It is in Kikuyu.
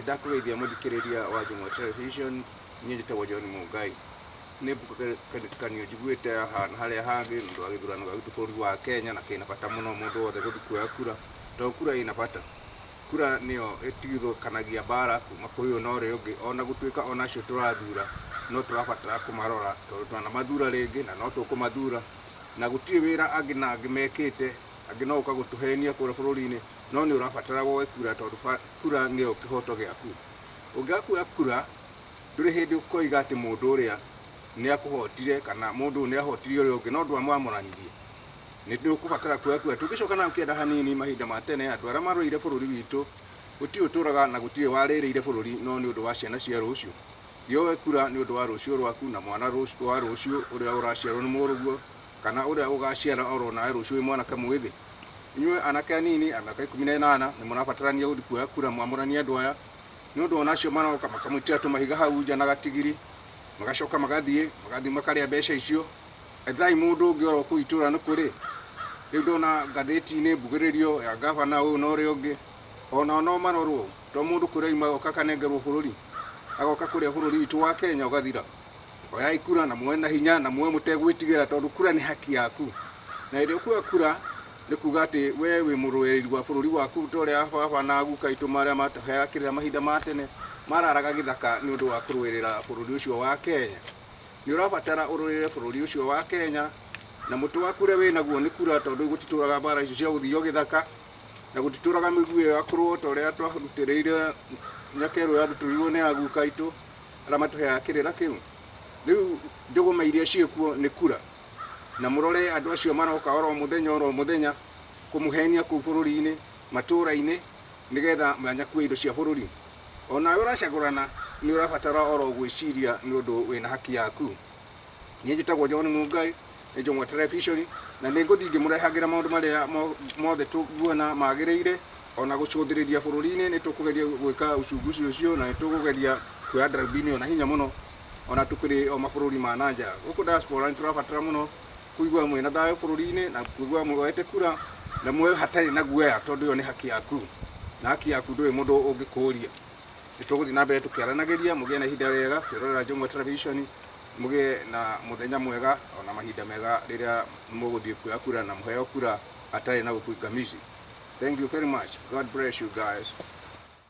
Nĩndakũgeithia mũthikĩrĩria wa Njũng'wa Television, niĩ njĩtagwo John Mũngai. Nĩ mbukanio njiguĩte haha na harĩa hangĩ nĩ ũndũ wa gĩthurano gĩa gwitũ bũrũri wa Kenya na kĩna bata mũno mũndũ wothe gũthiĩ kuoya kura, tondũ kura ĩna bata. Kura nĩyo ĩtigithũkanagia mbara kuma kũrĩ ũyũ na ũrĩa ũngĩ ona gũtuĩka ona acio tũrathura no tũrabatara kũmarora tondũ twanamathura rĩngĩ na no tũkũmathura na gũtirĩ wĩra angĩ na angĩ mekĩte, angĩ no gũka gũtũhenia kũrĩa bũrũri-inĩ no nĩ ũrabatara woe kura tondũ kura nĩyo kĩhoto gĩaku. Ũngĩaga kuoya kura ndũrĩ hĩndĩ ũkoiga atĩ mũndũ ũrĩa nĩ akũhotire kana mũndũ ũyũ nĩ ahotire ũrĩa ũngĩ no ndwamwamũranirie. Nĩ ũkũbatara kuoya kura. Tũngĩcoka na kĩanda hanini mahinda ma tene andũ arĩa marũĩrĩire bũrũri witũ gũtirĩ ũtũraga na gũtirĩ warĩrĩire bũrũri no nĩ ũndũ wa ciana cia rũciũ. Thiĩ woe kura nĩ ũndũ wa rũciũ rwaku na mwana wa rũciũ ũrĩa ũraciarwo nĩ mũrũguo kana ũrĩa ũgaciara oro nawe rũciũ wĩ mwanake mwĩthĩ. Inyuĩ anake anini a mĩaka 18 nĩ mũrabatarania gũthiĩ kuoya kura mwamũranie andũ aya nĩ ũndũ ona acio maroka makamwĩtĩra tũmahiga hau nja na gatigiri magacoka magathiĩ magathiĩ makarĩa mbeca icio. Ethai mũndũ ũngĩ oro kũu itũra nĩ kũrĩ. Rĩu ndona ngathĩti-inĩ mbugĩrĩrio ya ngabana ũyũ na ũrĩa ũngĩ onao no marorwo to mũndũ kũrĩa auma agoka akanengerwo bũrũri agoka kũrĩa bũrũri witũ wa Kenya ũgathira. Oyai kura na muoe na hinya na muoe mũtegwĩtigĩra tondũ kura nĩ haki yaku. Na hĩndĩ ĩrĩa ũkuoya kura nĩ kuga atĩ we wĩ mũrũĩrĩri wa bũrũri waku ta ũrĩa baba na guka aitũ marĩa matũheaga kĩrĩra mahinda ma tene mararaga gĩthaka nĩ ũndũ wa kũrũĩrĩra bũrũri ũcio wa Kenya. Nĩ ũrabatara ũrũĩrĩre bũrũri ũcio wa Kenya na mũtĩ waku ũrĩa wĩnaguo nĩ kura tondũ gũtitũraga mbara icio cia gũthio gĩthaka na gũtitũraga mĩguĩ ĩyo ya kũrũo ta ũrĩa twarutĩrĩire nyakerũ yarutĩrĩirwo nĩ aguka aitũ arĩa matũheaga kĩrĩra kĩu. Rĩu njũgũma iria ciĩkuo nĩ kura na mũrore andũ acio maroka oro mũthenya oro mũthenya kũmũhenia kũu bũrũri-inĩ, matũra-inĩ nĩgetha manyakue indo cia bũrũri. Onawe ũracagũrana nĩ ũrabatara oro gwĩciria nĩ ũndũ wĩna haki yaku. Niĩ njĩtagwo John Mungai, nĩ Njũng'wa Television, na nĩ ngũthiĩ ngĩmũrehagĩra maũndũ marĩa mothe tũnguona magĩrĩire, ona gũcũthĩrĩria bũrũri-inĩ nĩ tũkũgeria gwĩka uchunguzi ũcio na nĩ tũkũgeria kuoya darubini ĩyo na hinya mũno, ona tũkĩrĩ o mabũrũri ma na nja. Gũkũ diaspora nĩ tũrabatara mũno kũigua mwĩna thayũ bũrũri-inĩ na kũigua muoete kura na muoe hatarĩ na guoya tondũ ĩyo nĩ haki yaku, na haki yaku ndũrĩ mũndũ ũngĩkũria. Nĩ tũgũthiĩ na mbere tũkĩaranagĩria, mũgĩe na ihinda rĩega kwĩrorera Njũng'wa Television, mũgĩe na mũthenya mwega ona mahinda mega rĩrĩa mũgũthiĩ kuoya kura na mũheo kura hatarĩ na ũbingamizi. Thank you very much. God bless you guys.